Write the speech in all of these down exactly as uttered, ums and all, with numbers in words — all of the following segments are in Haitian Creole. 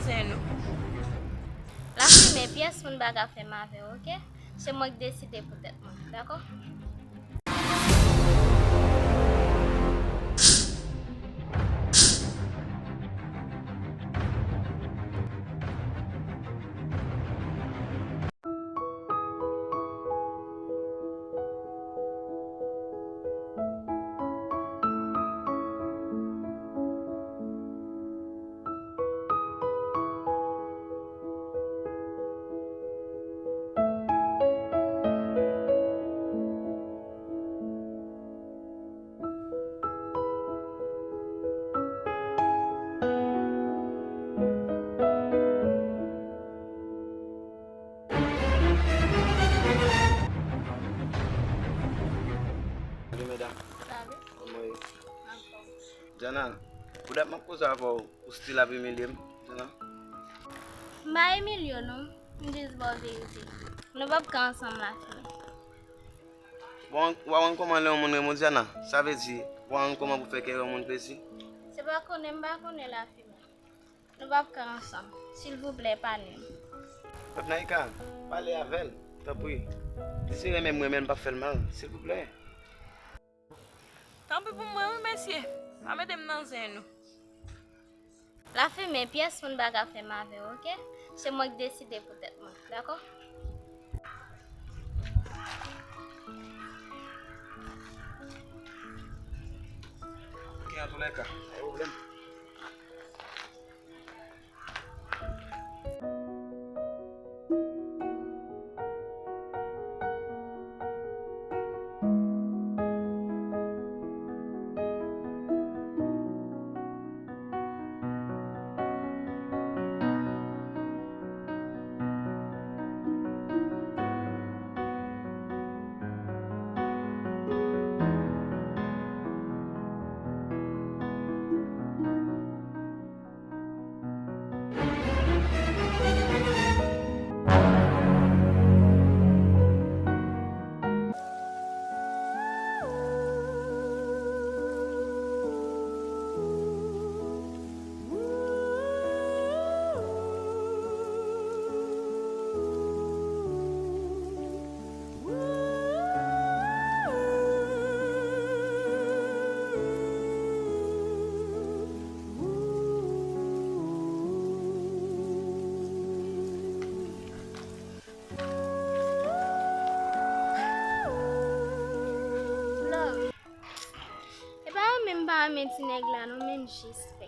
Sen nou. Lafimen, pyès moun pa ka fè m avè w, oke? Se mwen k deside pou tèt mwen, dakò? Salut, medam. Salut. Kòman w ye? Anfòm. Jana, pou dat m ap koze avè w, ou still ap imilye m, Jana? M pa imilye w non, m jis ba w verite. Nou p ap ka ansanm Lafimen. Bon, w a konn kòman lè yon moun renmen w, Jana? Sa vle di, w a konn kòman pou fè kè yon moun plezi? Se pa konnen m pa konnen Lafimen. Nou p ap ka ansanm. Silvouplè, pa nwi m. Tòt Naïka, pale avè l, tanpri. Li si renmen m, renmen l p ap fè l mal, silvouplè. Tanpri pou mwen, wi, mesye. Pa mete m nan zen nou. Lafimen, pyès moun pa ka fè m avè w, oke? Se mwen k deside pou tèt mwen, dakò? Oke, antoulèka, pa gen pwoblèm. Love. E pa renmen m pa renmen ti nèg la non, men m jis fè.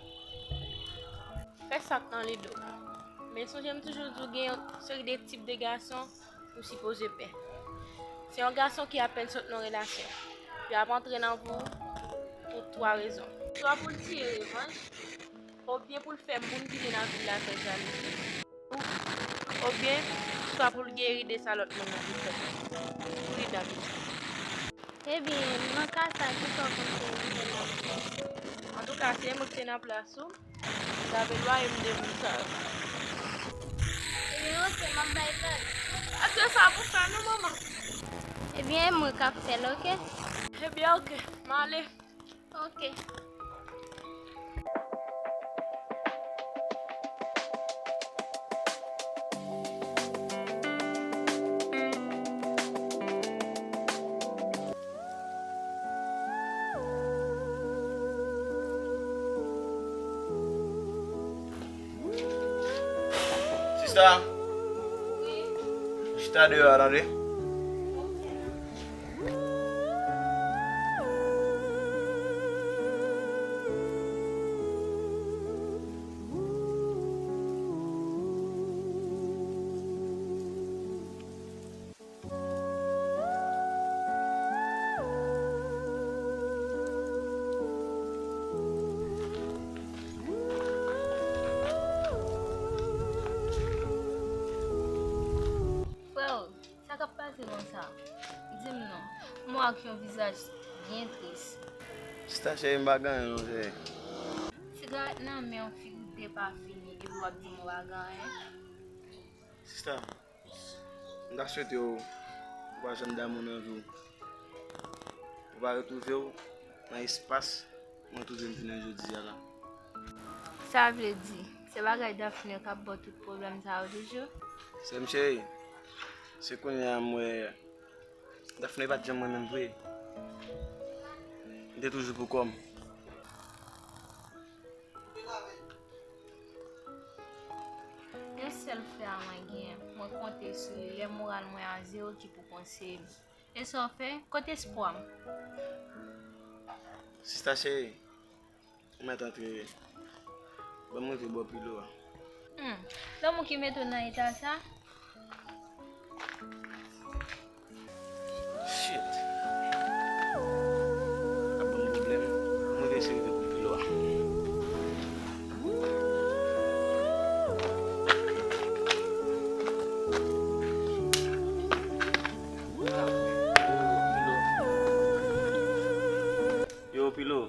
Fè sa k nan lide w. Men sonje m toujou di w gen yon seri de tip de gason ou sipoze pè. Se yon gason ki apèn sot nan relasyon. Yo ap antre nan vi w pou twa rezon. Swa pou l tire revanj, oubyen pou l fè moun ki te nan vi l la fè jalouzi, oubyen swa pou l geri de sa lòt moun nan te fè. Pou li dam. Ebyen, nan ka sa, kisa w panse m te nan plas? Antouka, si se mwen ki te nan plas ou, m t ap elwaye m de moun sa yo. Ebyen, oke, m ap bay vag. Èske sa pou fè non, manman? Ebyen, e mwen k ap fè l, oke? Ebyen, oke, m ale. Oke. Sista. Wi. Chita deyò a, tande. Freo, sa k ap pase konsa? Di m non. M wè w ak yon vizaj byen tris. Sista cheri, m pa gen anyen non, cheri. Sigarèt nan men w, figi w depafini, epi w ap di m ou pa gen anyen? Sista, m ta swete w, ou pa janm damou nan vi w. Ou pa retwouve w nan espas mwen twouve m jounen jodi a la. Sa vle di, Se bagay Daphné k ap ba w tout pwoblèm sa yo toujou? Sè m cheri, se kounye a m wè Daphné pa t janm renmen m vre. M te toujou pou kò m. Yon sèl frè a mwen genyen, mwen konte sou li lè moral mwen a zewo ki pou konseye m. E sa w fè? Kote espwa m? Sista cheri, ou mèt antre. Ban m rive bò pilo a. Hmm, lanmou ki mete w nan eta sa? Shit. Ap ban m pwoblèm. Mwen veye seri de kout pilo a. Yo, Pilo.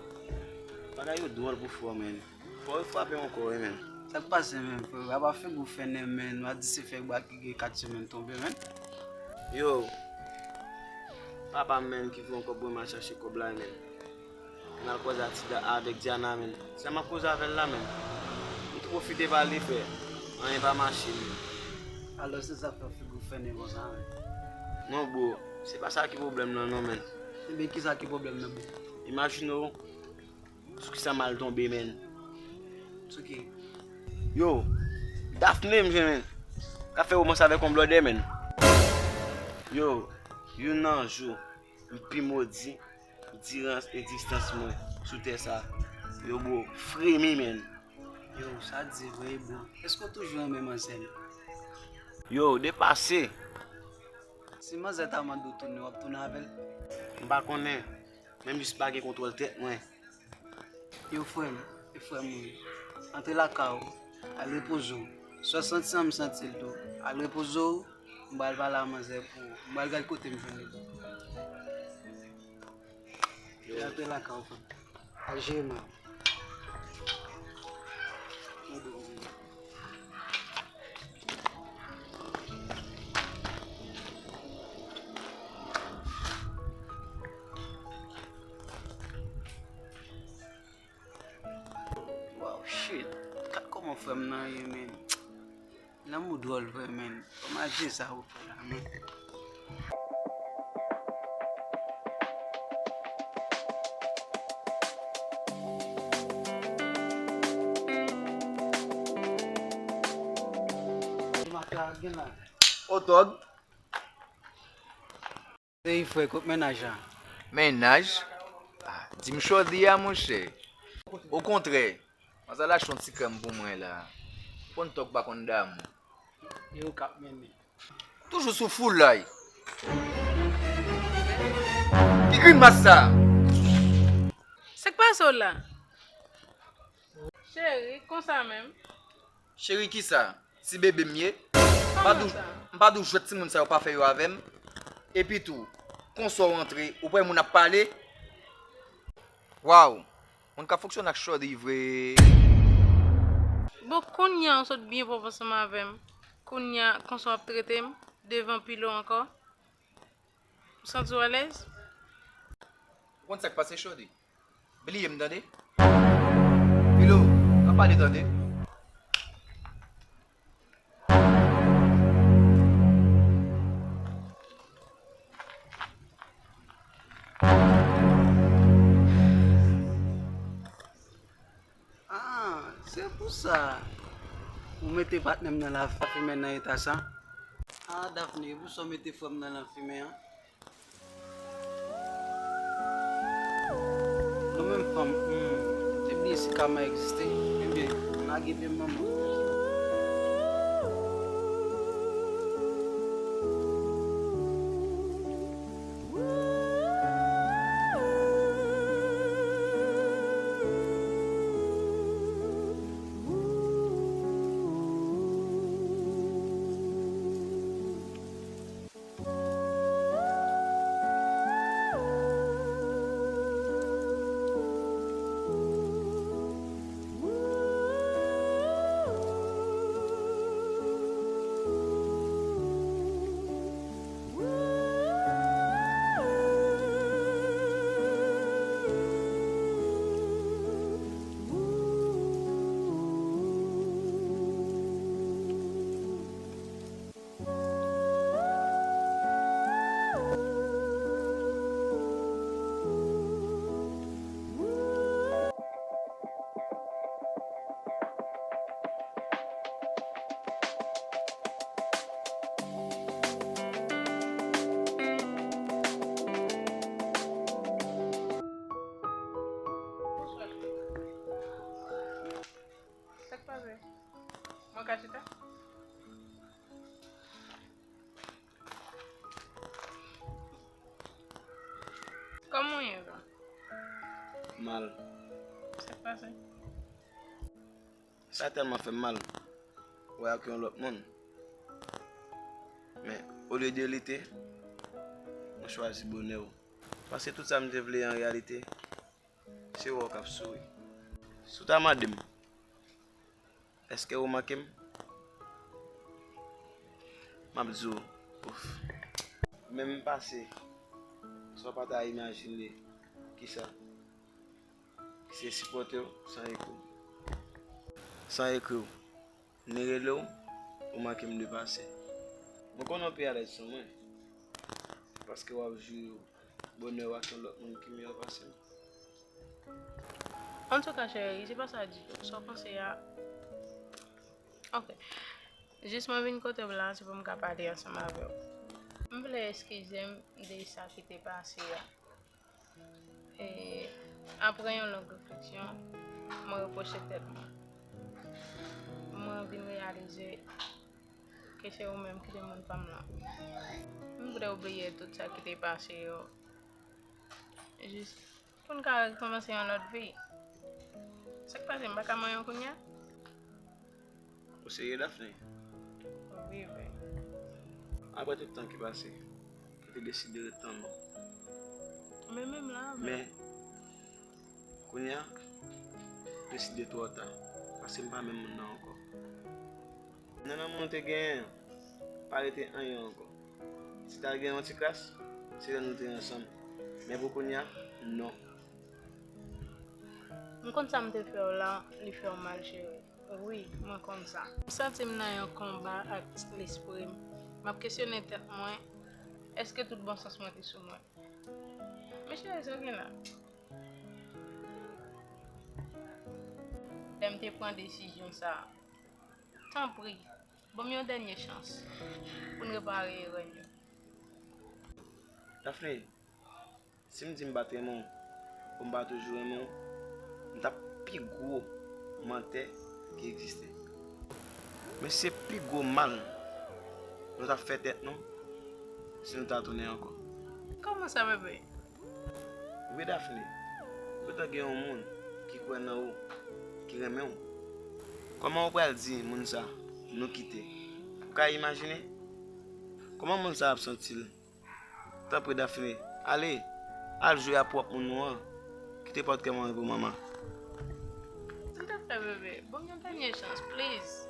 Bagay yo dwòl pou fò, menn. Fò yo frape ankò, wi, menn. Sa k pase, menn, frè? Apa figi w fennen, menn. W a di se fè bwa ki gen kat semèn tonbe, menn. Yo, papa m, menn, ki voye yon kòb pou mwen al chache kòb la, menn. Mwen al kwaze ak Tida avèk Diana, menn. Sa m ap koze avè l la, menn. M tou pwofite pale, frè. Anyen pa mache, menn. Alò, se sa k fè figi w fennen konsa, menn? Non, bro. Se pa sa ki pwoblèm nan, non, menn. Ebyen, kisa ki pwoblèm nan, bro? Imajine w, sou kisa m al tonbe, menn. Sou ki? Yo, Daphné m jwenn, menn. K ap fè womans avèk yon blòdè, menn. Yo, youn nan jou m pi modi diran egzistans mwen sou tè sa. Yo, bro, fremi, menn. Yo, sa di vre, bro. Èske w toujou renmen manzè? Yo, depase. Si manzè ta mande w tounen, w ap tounen avè l? M pa konnen. Men m jis pa gen kontwòl tèt mwen. Yo, frè m, e frè m wi. Antre lakay ou, al repoze w. Si w santi sa, m santi l tou. Al repoze w, m pral pale a manzè pou ou. M pral gad kote m jwenn li tou. Yo, antre lakay ou, frè m. Al jere mal. Wow, shit. Gad kòman frè m nan ye, menn. Lanmou dwòl vre, menn. Kòman je sa ou fè la, menn? Otòg. Ey, frè, kot mennaj la? Mennaj? Ah, di m Shordy a, monchè. Okontrè, manzè al achte yon ti krèm pou mwen la. Konn tòg pa konn damou. E ou k ap mennen. Toujou sou foulay. Ki grimas sa? Sa k pase w la? Cheri, konsa menm. Cheri kisa? Ti bebe m ye? M pa di w, m pa di w jwèt timoun sa yo pa fè yo avè m. Epi tou, konsa w antre, ou pa wè moun ap pale? Waw! Moun ka fonksyone ak Shordy vre. Bon, kounye a w sot byen pwòp ansanm avè m. Kounye a, konsa w ap trete m devan Pilo ankò? Ou santi w alèz? Ou konn sa k pase, Shordy? Bliye m, tande? Pilo, pa pale, tande? Ah, se pou sa ou mete patnè m nan lafimen nan eta sa? Ah, Daphné, e pou sa w mete frè m nan lafimen an? Nou menm fanm, hmm, te bliye si kama egziste. Ebyen, lage pye m manman. Mal. Sa k pase? Sa tèlman fè m mal wè ak yon lòt moun. Men, olye de lite, mwen chwazi bonè w. Paske tout sa m te vle an reyalite, se wè w k ap souri. Si w ta mande m, èske ou manke m? M ap di w, ouf. Men m pase, sa w pa ta imajine kisa. Se sipòte w san ekri w. San ekri w, ni rele w, ou manke m depase. Mwen konnen w pi alèz sou mwen, paske w ap jwi bonè w ak yon lòt moun ki miyò pase m. Antouka, cheri, se pa sa ditou. Sa w panse a, ok. Jis mwen vin kote w la, se pou m ka pale ansanm avè w. M vle eskize m de sa ki te pase a. E, apre yon long refleksyon, mwen repwoche tèt mwen. Mwen vin reyalize ke se ou menm ki te moun pa m lan. M vle w bliye tout sa ki te pase yo. Jis pou n ka rekòmanse yon lòt vi. Sa k pase, m pa ka manyen w kounye a? Ou serye, Daphné? Wi, wi. Apre tout tan ki pase, mwen te deside ret tann ou. Men menm la, men kounye a, m deside twò ta, paske m pa menm moun nan ankò. Nan lanmou nou te genyen an, pa rete anyen ankò. Si ta gen yon ti kras, se lè nou te ansanm. Men pou kounye a, non. M konn sa m te fè w la, li fè w mal, cheri. Wi, mwen konn sa. M santi m nan yon konba ak lespri m. M ap kesyone tèt mwen, èske tout bon sans mwen te sou mwen? Men cheri, sa w gen la? Lè m te pran desizyon sa a, tanpri, ban m yon dènye chans pou n repare erè n yo. Daphné, si m di m pa t renmen w, ou m pa toujou renmen w, m t ap pi gwo mantè ki egziste. Men se pi gwo mal nou t ap fè tèt nou si nou ta tounen ankò. Kòman sa, bebe? Wi, Daphné, poutan gen yon moun ki kwè nan ou, ki renmen w. Kòman ou pral di moun sa, nou kite? Ou ka imajine? Kòman moun sa ap santi l? Tanpri, Daphné, ale, al jwe ak pwòp moun ou an. Kite pòt kè mwen pou manman. Silteplè, bebe, ban m yon dènye chans, please.